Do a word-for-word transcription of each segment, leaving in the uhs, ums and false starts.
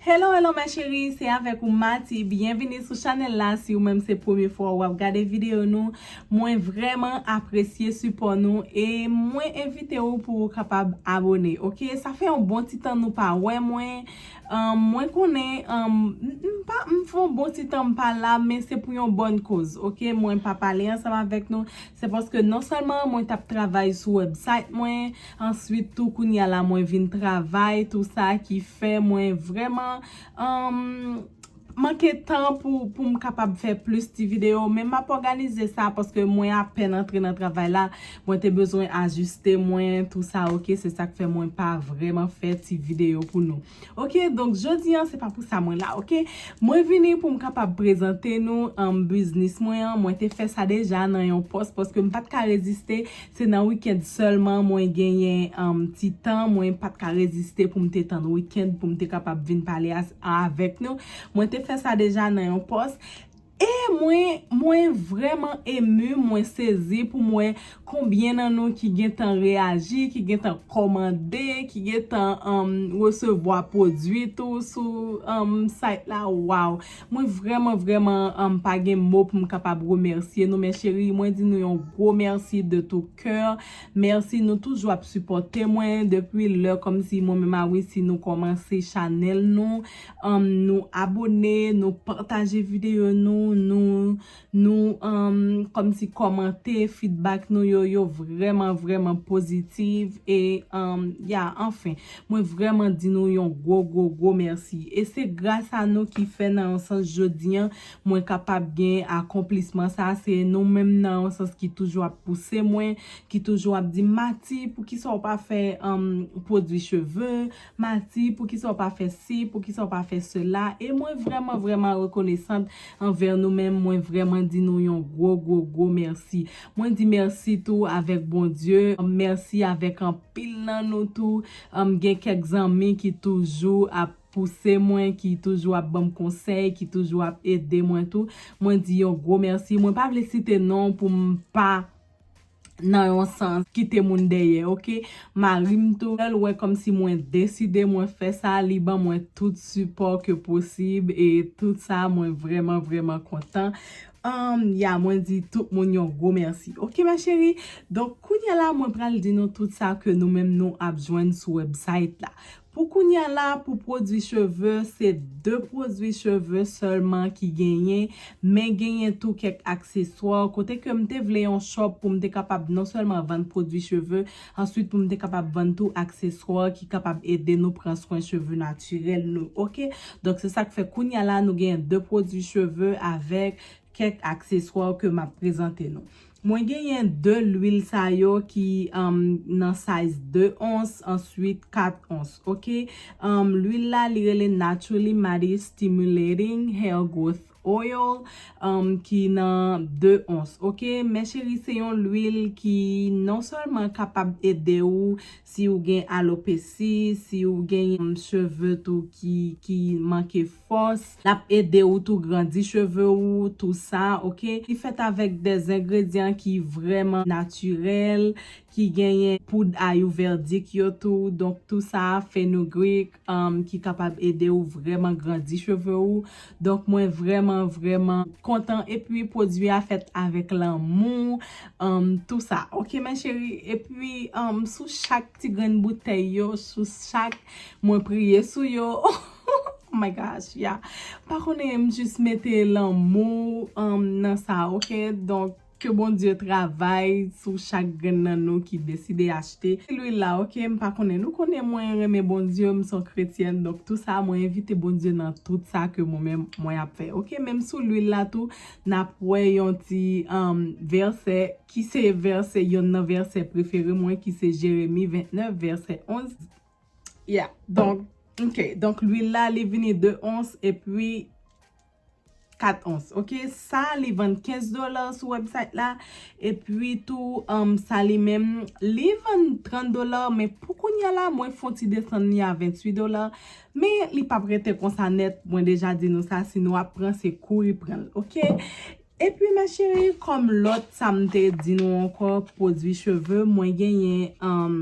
Hello, hello, ma chérie, se avèk ou Mati. Byenvini sou chanèl la. Si ou menm se premye fwa w ap gade videyo nou, mwen vrèman apresye sipò nou e mwen envite ou pou ou kapab abone, oke? Sa fè yon bon ti tan nou pa wè mwen. Ahn, mwen konnen, ahn, m, m pa, m fè yon bon ti tan m pa la, men se pou yon bòn koz, oke? Mwen pa pale ansanm avèk nou. Se paske non sèlman mwen t ap travay sou website mwen, answit tou kounye a la mwen vin travay, tou sa ki fè mwen vrèman, um, manke tan pou, pou m kapab fè plis ti videyo, men m ap òganize sa paske mwen apèn antre nan travay la, mwen te bezwen ajiste mwen, tou sa, oke, se sa k fè mwen pa vrèman fè ti videyo pou nou. Oke, donk jodi an, se pa pou sa mwen la, oke? Mwen vini pou m kapab prezante nou, um, biznis mwen an. Mwen te fè sa deja nan yon pòs paske m pa t ka reziste. Se nan wikenn sèlman mwen genyen, um, ti tan. Mwen pa t ka reziste pou m te tann wikenn pou m te kapab vin pale as, avèk nou. Mwen te fè sa deja nan yon pòs. E mwen, mwen vrèman emu, mwen sezi pou m wè konbyen nan nou ki gentan reyaji, ki gentan kòmande, ki gentan, um, resevwa pwodui tou sou, um, site la. Waw! Mwen vrèman, vrèman, um, pa gen mo pou m kapab remèsye nou, mes chéries. Mwen di nou yon gwo mèsi de tout cœur. Mèsi, nou toujou ap sipòte mwen depi lè kòmsi mwen menm a Wissy nou kòmanse chanèl nou. Um, nou abone, nou pataje videyo nou, nou, nou, um, kòmsi kòmante, feedback nou yo, yo vrèman, vrèman pozitif. E, um, ya, anfen, mwen vrèman di nou yon gwo, gwo, gwo mèsi. E se gras a nou ki fè nan yon sans jodi an, mwen kapab gen akonplisman sa. Se nou menm nan yon sans ki toujou ap pouse mwen, ki toujou ap di m, Mati, poukisa w pa fè, um, pwodui cheve? Mati, poukisa w pa fè si, poukisa w pa fè sela? E mwen vrèman, vrèman rekonesant anvè nou menm. Mwen vrèman di nou yon gwo, gwo, gwo mèsi. Mwen di mèsi tou avèk Bondye, mèsi avèk anpil nan nou tou. Um, gen kèk zanmi ki toujou ap pouse mwen, ki toujou ap ban m konsèy, ki toujou ap ede mwen tou. Mwen di yon gwo mèsi. Mwen pa vle site non pou m pa nan yon sans, kite moun dèyè, oke? Mari m tou, lè l wè kòmsi mwen deside, mwen fè sa, li ban mwen tout sipò ke posib, e tout sa, mwen vrèman, vrèman kontan. Um, ya, mwen di tout moun yon gwo mèsi. Oke, ma chérie? Donk, kounye a la, mwen pral di nou tout sa ke nou menm nou ap jwenn sou website la. Pou kounye a la, pou pwodui cheve, se de pwodui cheve sèlman ki genyen, men genyen tou kèk akseswa, kote ke m te vle yon shop pou m te kapab non sèlman vann pwodui cheve, answit pou m te kapab vann tou akseswa ki kapab ede nou pran swen cheve natirèl nou, oke? Donk, se sa k fè kounye a la, nou genyen de pwodui cheve avèk kèk akseswa ke m ap prezante nou. Mwen genyen de lwil sa yo ki, um, nan size de ons, answit kat ons, oke? Um, lwil la, li rele Naturally Matty Stimulating Hair Growth Oil, um, ki nan de ons, oke? Mes chéries, se yon lwil ki non sèlman kapab ede ou si ou gen alopesi, si ou gen, um, cheve tou ki, ki manke fòs, l ap ede ou tou grandi cheve ou, tou sa, oke? Li fèt avèk de zengredyan ki vrèman natirèl, ki genyen poud ayouverdik yo tou, donk tou sa, fenugreek, um, ki kapab ede ou vrèman grandi cheve ou. Donk mwen vrèman, vrèman kontan, epi pwodui a fèt avèk lanmou, um, tou sa, oke, mes chéries? Epi, um, sou chak ti grenn boutèy yo, sou chak, mwen priye sou yo. Oh my gosh, yeah. Pa konnen, m jis mete lanmou, um, nan sa, oke? Donk, ke Bondye travay sou chak grenn nan nou ki deside achte lwil la, oke? M pa konnen, nou konnen mwen renmen Bondye, m se yon kretyèn, donk tou sa, mwen envite Bondye nan tout sa ke mwen menm, mwen ap fè, oke? Menm sou lwil la tou, n ap wè yon ti, um, vèsè, ki se vèsè, yonn nan vèsè prefere mwen, ki se Jeremi vennèf, vèsè onz. Yeah, donk, oke, donk lwil la, li vini de ons epi kat ons, oke? Sa, li vann kenz dola sou website la, epi tou, um, sa li menm, li vann trant dola, men pou kounye a la, mwen fè yon ti desann li a venntuit dola, men li p ap rete konsa nèt, mwen deja di nou sa, si nou ap pran, se kouri pran l, oke? Epi, mes chéries, kòm lòt sa m te di nou ankò, pwodui cheve, mwen genyen, um,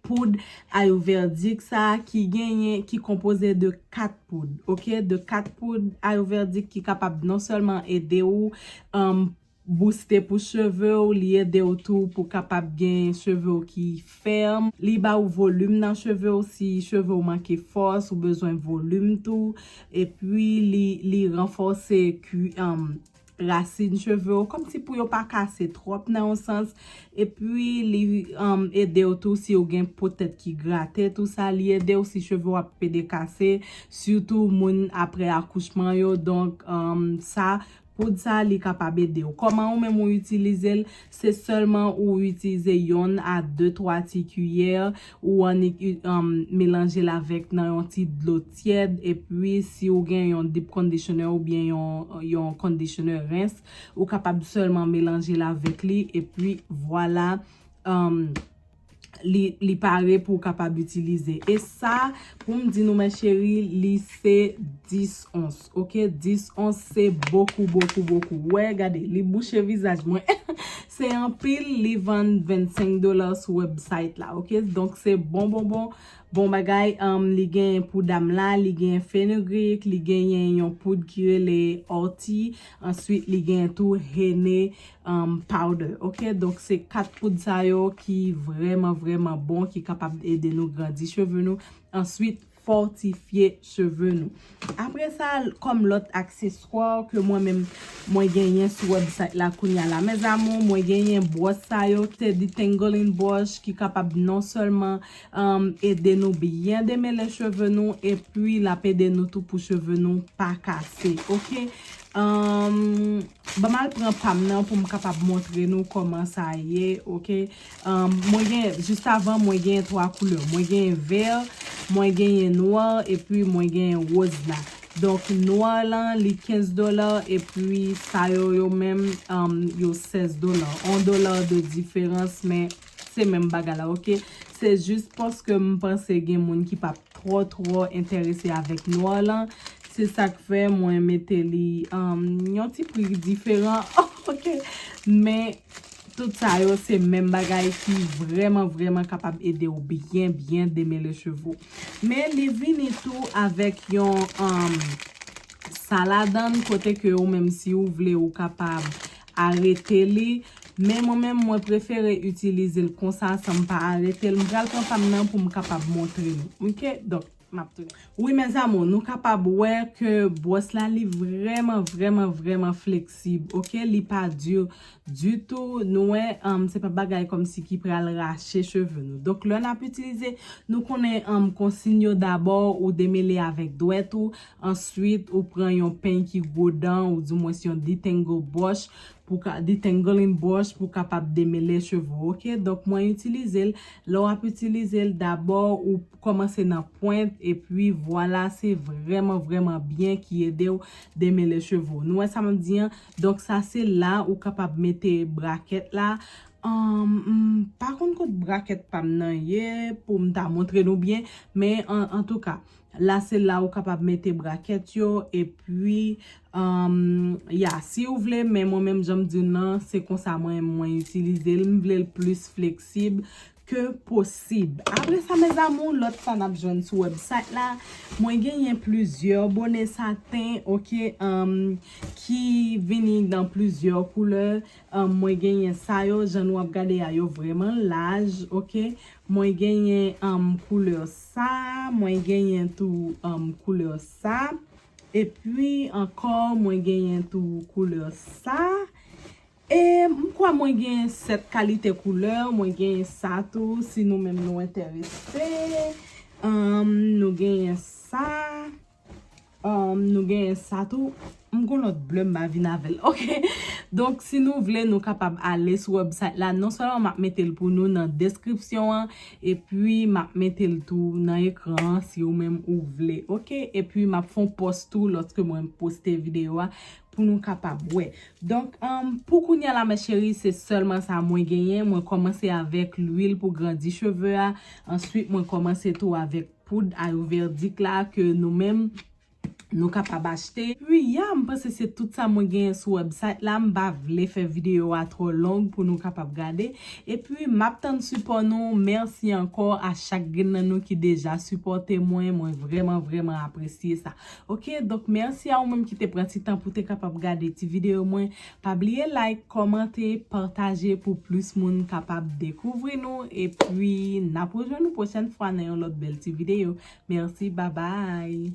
poud Ayurvedic sa a ki genyen, ki konpoze de kat poud, ok? De kat poud Ayurvedic ki kapab non sèlman ede w, um, booste pou cheve w, li ede w tou pou kapab gen cheve w ki fèm. Li ba w volim nan cheve w si cheve w manke fòs, ou bezwen volim tou. Epi li, li ranfòse kwi, um, rasin cheve w, kòmsi pou yo pa kase twòp nan yon sans. Epi li, um, ede w tou si w gen po tèt ki grate, tou sa, li ede w si cheve w ap pede kase, sitou moun apre akouchman yo. Donk, um, sa, poud sa, li kapab ede w. Kòman ou menm ou itilize l? Se sèlman ou itilize yonn a de twa ti kiyè, ou annik, um, melanje l avèk nan yon ti dlo tyèd, epi si ou gen yon deep conditioner oubyen yon, yon conditioner rens, ou kapab sèlman melanje l avèk li, epi vwala, um, li, li pare pou w kapab itilize. E sa, pou m di nou, mes chéries, li se dis ons, ok? Dis ons se bokou, bokou, bokou. Wè, gade, li bouche vizaj mwen. Se anpil, li vann vennsenk dola sou website la, ok? Donk, se bon, bon, bon, bon bagay. Um, li gen poud amla, li gen fenugreek, li genyen yon poud ki rele orti. Answit, li gen tou hene, um, powder, ok? Donk, se kat poud sa yo ki vrèman, vrèman bon, ki kapab ede nou grandi cheve nou. Answit, fòtifye cheve nou. Apre sa, kòm lòt akseswa ke mwen menm, mwen genyen sou website la kounya la, mes amours, mwen genyen bwòs sa yo, se detangling brush ki kapab non sèlman, um, ede nou byen demele cheve nou, epi l ap ede nou tou pou cheve nou pa kase, ok? Um, ban m al pran pa m nan pou m kapab montre nou kòman sa ye, ok? Um, mwen gen, jis avan, mwen gen twa koulè. Mwen gen vè, mwen gen nwa, epi mwen gen woz la. Donk, nwa lan, li kenz dola, epi sa yo, yo menm, um, yo sèz dola. On dola de diferans, men se menm bagay la, ok? Se jis paske m panse gen moun ki p ap twò, twò enterese avèk nwa lan. Se sa k fè mwen mete li, um, yon ti pri diferan. Ok. Men, tout sa yo, se menm bagay ki vrèman, vrèman kapab ede w byen, byen demele cheve w. Men, li vini tou avèk yon, um, sa ladann kote ke ou menm, si ou vle, ou kapab arete li. Men mwen menm, mwen prefere itilize l konsa, san m pa arete l. M pral pran pa m nan pou m kapab montre nou. Ok? Donk, m ap tounen. Wi, mes amours, nou kapab wè ke bwòs la, li vrèman, vrèman, vrèman fleksib, ok? Li pa di ditou. Nou wè, um, se pa bagay kòmsi ki pral rache cheve nou. Donk, lè n ap itilize, nou konnen, um, konsiy yo, dabò, ou demele avèk dwèt ou, answit, ou pran yon peny ki gwo dan, ou dimwens yon detangle brush, pou ka, detangling brush pou kapab demele cheve w, ok? Donk, mwen itilize l. Lè w ap itilize l, dabò, ou kòmanse nan pwent, epi vwala, se vrèman, vrèman byen ki ede w demele cheve w. Nou wè sa m ap di an? Donk, sa se la ou kapab mete brakèt la. Ahn, m pa konn kot brakèt pa m nan ye pou m ta montre nou byen, men an, antouka, la se la ou kapab mete brakèt yo, epi, um, ya, si ou vle, men mwen menm, jan m di w nan, se konsa mwen, mwen itilize l, m vle l plis fleksib ke posib. Apre sa, mes amours, lòt sa n ap jwenn sou website la, mwen genyen plizyè bone saten, ok, um, ki vini nan plizyè koulè. Um, mwen genyen sa yo, jan nou ap gade a, yo vrèman laj, ok. Mwen genyen, um, koulè sa, mwen genyen tou, um, koulè sa. Epi ankò, mwen genyen tou koulè sa. E m kwè mwen genyen sèt kalite koulè, mwen genyen sa tou, si nou menm nou enterese. Um, nou genyen sa. Um, nou genyen sa tou. M gon lòt ble m pa vin avè l. Ok. Donk, si nou vle, nou kapab ale sou website la. Non sèlman m ap mete l pou nou nan deskripsyon an, epi m ap mete l tou nan ekran an, si ou menm ou vle. Ok. Epi m ap fè yon pòs tou, lòske mwen poste videyo a, pou nou kapab wè. Donk, um, pou kounye a la, mes chéries, se sèlman sa mwen genyen. Mwen kòmanse avèk lwil pou grandi cheve a. Answit, mwen kòmanse tou avèk poud Ayurvedic la ke nou menm, nou kapab achte. Epi ya, m panse se tout sa mwen genyen sou website la. M pa vle fè videyo a twò long pou nou kapab gade. Epi m ap tann sipò nou. Mèsi ankò a chak grenn nan nou ki deja sipòte mwen. Mwen vrèman, vrèman apresye sa. Ok, donk mèsi a ou menm ki te pran ti tan pou te kapab gade ti videyo mwen. Pa bliye like, kòmante, pataje pou plis moun kapab dekouvri nou. Epi n ap rejwenn nou pwochèn fwa nan yon lòt bèl ti videyo. Mèsi, babay.